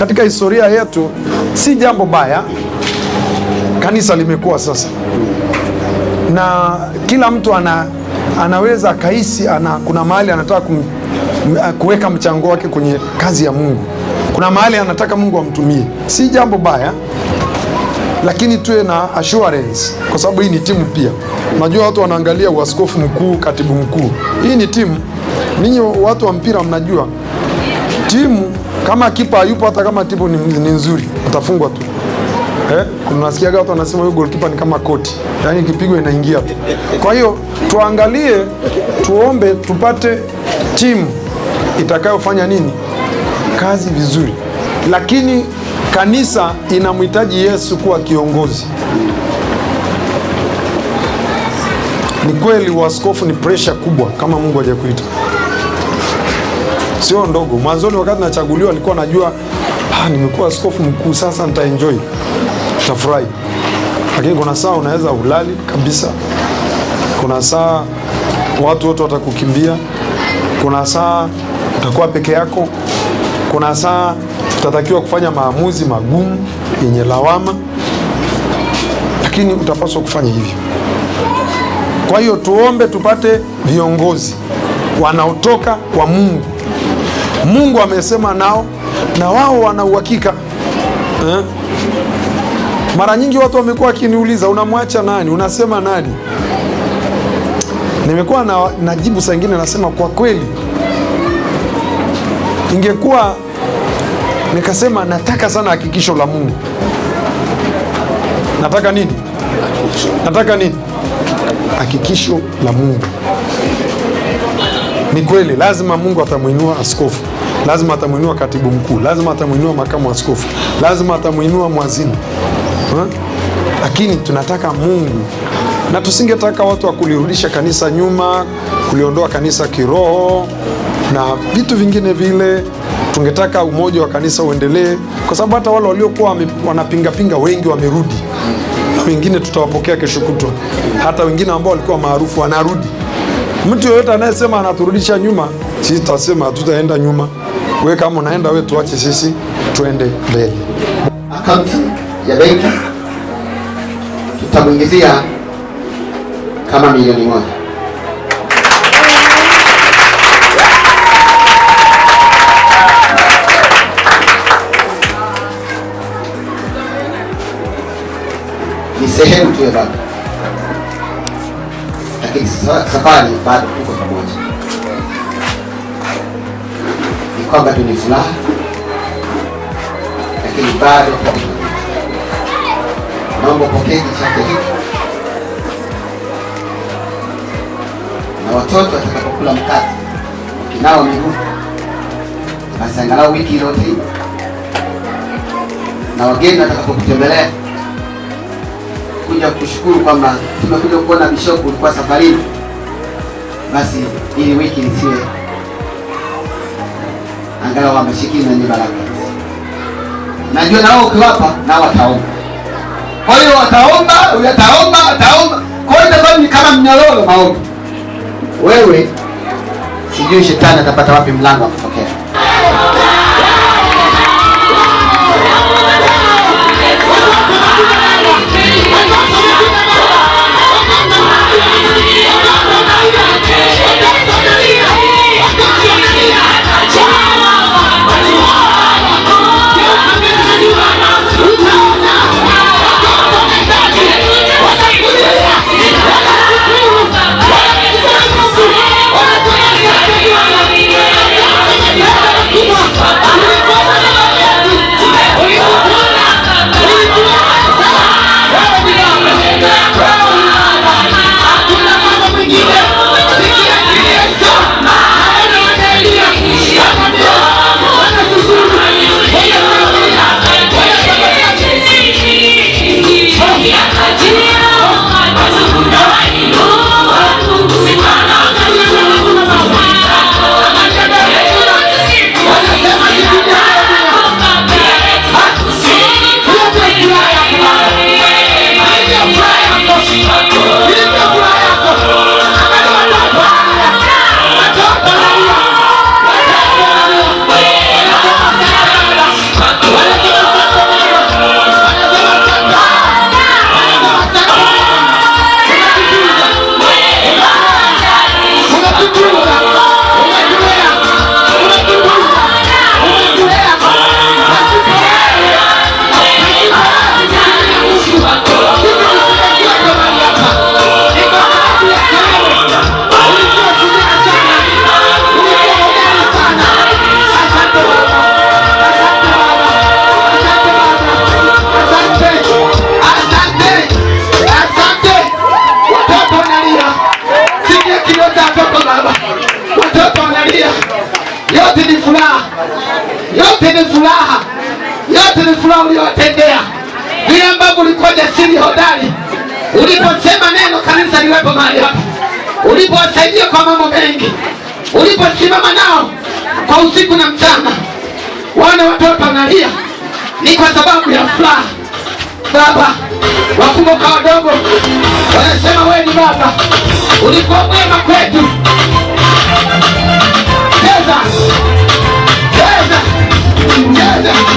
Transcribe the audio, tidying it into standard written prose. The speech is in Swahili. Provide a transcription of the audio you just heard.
Katika historia yetu si jambo baya, kanisa limekuwa sasa, na kila mtu anaweza akahisi kuna mahali anataka kuweka mchango wake kwenye kazi ya Mungu, kuna mahali anataka Mungu amtumie. Si jambo baya, lakini tuwe na assurance, kwa sababu hii ni timu pia. Unajua watu wanaangalia uaskofu mkuu, katibu mkuu, hii ni timu. Ninyi watu wa mpira mnajua timu, kama kipa hayupo, hata kama timu ni nzuri, atafungwa tu. Unasikiaga watu wanasema huyu goalkeeper ni kama koti, yaani ikipigwa inaingia tu. Kwa hiyo tuangalie, tuombe tupate timu itakayofanya nini kazi vizuri, lakini kanisa inamhitaji Yesu kuwa kiongozi. Ni kweli uaskofu ni pressure kubwa kama Mungu hajakuita, sio ndogo. Mwanzoni wakati nachaguliwa alikuwa najua nimekuwa askofu mkuu sasa nitaenjoy, nitafurahi. Lakini kuna saa unaweza ulali kabisa, kuna saa watu wote watakukimbia, kuna saa utakuwa peke yako, kuna saa utatakiwa kufanya maamuzi magumu yenye lawama, lakini utapaswa kufanya hivyo. Kwa hiyo tuombe tupate viongozi wanaotoka kwa Mungu. Mungu amesema nao na wao wana uhakika. Mara nyingi watu wamekuwa wakiniuliza, unamwacha nani? Unasema nani? Nimekuwa najibu saa ingine nasema kwa kweli, ingekuwa nikasema nataka sana hakikisho la Mungu. Nataka nini? Nataka nini? Hakikisho la Mungu. Ni kweli lazima Mungu atamuinua askofu, lazima atamuinua katibu mkuu, lazima atamuinua makamu askofu, lazima atamuinua mwazini. Lakini tunataka Mungu, na tusingetaka watu wa kulirudisha kanisa nyuma, kuliondoa kanisa kiroho na vitu vingine vile. Tungetaka umoja wa kanisa uendelee, kwa sababu hata wale waliokuwa wanapingapinga wengi wamerudi, na wengine tutawapokea kesho kutwa. Hata wengine ambao walikuwa maarufu wanarudi. Mtu yeyote anayesema anaturudisha nyuma, sisi tutasema hatutaenda nyuma. Wewe kama unaenda, wewe tuache sisi tuende mbele. Akaunti ya benki tutamuingizia kama milioni 1. Ni sehemu tu ya baba, lakini safari bado tuko pamoja. Ni kwamba tu ni furaha, lakini bado tuko pamoja. Naomba pokee chake hiki, na watoto watakapokula mkate wakinawa miguu, basi angalau wiki yote, na wageni watakapokutembelea kuja kushukuru kwamba tumekuja kuona Bishop ulikuwa safarini, basi ili wiki isiwe angalau wameshikini na baraka. Najua nao ukiwapa nao wataomba. Kwa hiyo wataomba, wataomba, wataomba. Kwa hiyo itakuwa ni kama mnyororo maombi. Wewe sijui shetani atapata wapi mlango wa kutokea. Yeah. ni furaha uliyowatendea, vile ambavyo ulikuwa jasiri hodari, uliposema neno kanisa liwepo mahali hapa, ulipowasaidia kwa mambo mengi, uliposimama nao kwa usiku na mchana. Wana watoto wanalia ni kwa sababu ya furaha. Baba, wakubwa kwa wadogo wanasema wewe ni baba, ulikuwa mwema kwetu. Cheza, cheza, cheza.